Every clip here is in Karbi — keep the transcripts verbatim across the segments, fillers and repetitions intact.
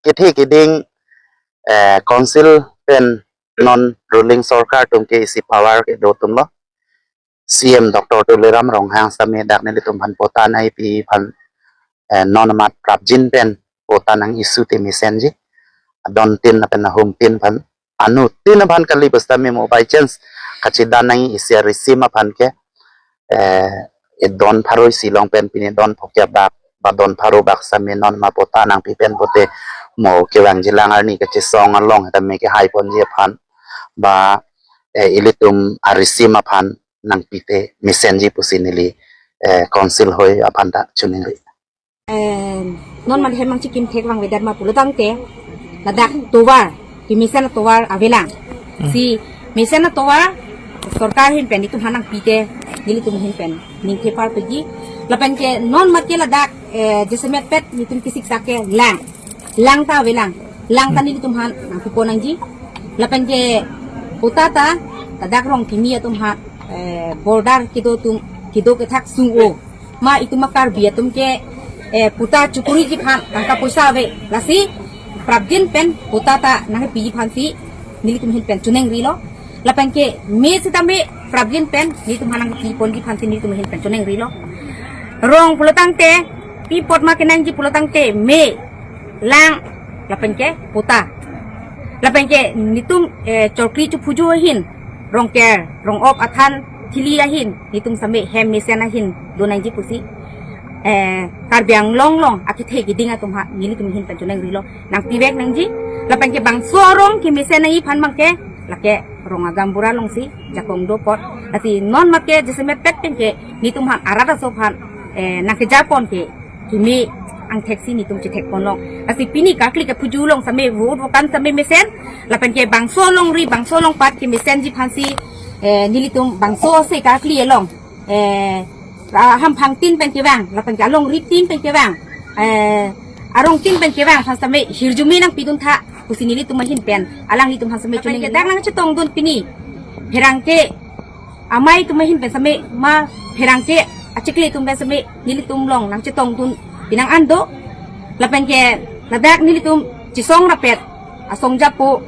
kethe keding, eh, council pen non ruling sorkar atum ke isi power kedo atum lo. C M Doctor Tuliram Ronghang sitame dak nelitum aphan patta nangpi aphan, eh, non amat prapjin pen patta nang-issue te mesenji. Adon tin lapen ahum tin aphan, anu tin aphan kali pusitame mo by chance kachedan nang isi arisim aphan ke, eh, e don pharo isi along pen pini don phokep bak ba don pharo bak sitame non ma patta nangpi pen pote mo kevangjilang arni kachesong along tame kehai ponji aphan ba, eh, ilitum arisim aphan nangpi te mesenji pusi neli, eh, council hoi aphan ta choningri. Eh, non man hem nangchikim thek vangvedet ma pulo tangte, ladak tovar, kemesen atovar avelang. Hmm. Si mesen atovar sorkar ahin pen itum aphan nangpi te, nelitum ahin pen ning thepar peji. Lapen ke non mat ke ladak, eh, jasemet pet nelitum kesiksak ke lang. Lang ta avelang. Lang ta nelitum aphan nangpi pon nangji. Lapen ke patta ta ladak rong kimi atum aphan, eh, border kedo atum, kedo kethak sung-o. Ma itum a Karbi atum ke, eh, patta chokuriji aphan tangka poisa ave. Lasi prapjin pen patta ta nangpiji aphan si nelitum ahin pen choningrilo. Lapen ke me sitame prapjin pen nelitum aphan nangpi ponji aphan si nelitum ahin pen choningrilo. Rong pulo tangte, pi apot ma kenangji pulo tangte me, lang, lapen ke patta. Lapen ke nelitum, eh, chorkli chuphuju ahin, Rongker, Rongop athan thili ahin, nelitum sitame hem mesen ahin do nangji pusi, eh, Karbi Anglong along akethe keding atum aphan nelitum ahin pen choningrilo, nangpivek nangji. Lapen ke bangso arong kemesen nangji aphan abang ke lake rong agaonbura alongsi jakong do apot. Lasi non mat ke jasemet pet pen ke nelitum aphan arat aso aphan, eh, nangkeja pon ke kimi angthek si nelitum chethek pon long. Lasi pini karkli kaphuju along sitame vote vokan sitame mesen. Lapen ke bangso alongri, bangso along pat kemesenji aphan si, eh, nelitum bangso ase karkli along, eh, ra-, hamphang tin pen kevang, lapen ke alongri tin pen kevang, eh, arong tin pen kevang aphan sitame hirjume nangpidun tha pusi nelitum ahin pen alanglitum aphan sitame choning. Lapen ke dak nangchetongdun pini pherangke amei atum ahin pen sitame ma pherangke achikli atum pen sitame nelitum along nangchetongdun pinang an do. Lapen ke ladak nelitum chesong rapet asong japo,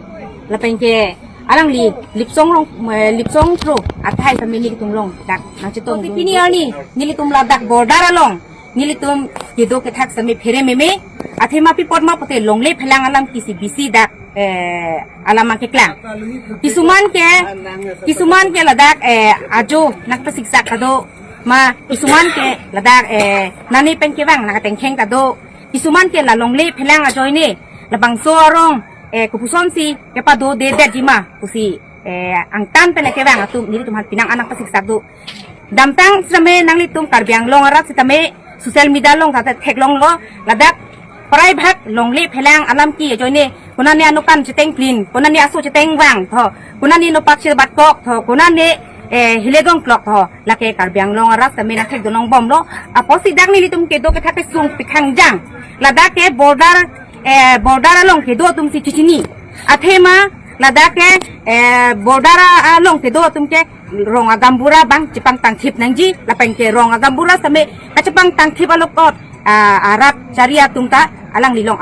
lapen ke alangli Lipsong Rong, eh, Lipsong Kro athai sitame nelitum along dak nangchetongdun. Pini arni nelitum ladak border along nelitum kedo kethak sitame phere meme. Athema pi apot ma pote longle phelang alam kisi bisi dak, eh, alam abang keklang. Kisuman ke, kisuman ke ladak, eh, ajo nangpasiksak ta do, ma kisuman ke ladak, eh, nani pen kevang nangkatengkheng ta do. Kisuman ke la longle phelang ajoine labangso arong, eh, kopuson si kepado dedetji ma pusi, eh, angtan pen kevang atum nelitum aphan pinang an nangpasiksak do. Damtang sitame nanglitum Karbi Anglong arat sitame social media along ta theklonglo, ladak prai bhag longle phelang alam ke ajoine konane anokan chetengplin, konane aso chetengvang tho, konane nopak chebatkok tho, konane, eh, hiledong klok tho, lake Karbi Anglong arat sitame nangthekdun longbomlo. Apotsi dak nelitum kedo kethak kesung pikhang jang, ladak ke border, eh, border along kedo atum si chichini. Athema ladak ke, eh, border along kedo atum ke rong agaonbura abang chepangtangthip nangji, lapen ke rong agaonbura sitame kachepangtangthip alokot, ah, arat chari atum ta alangli along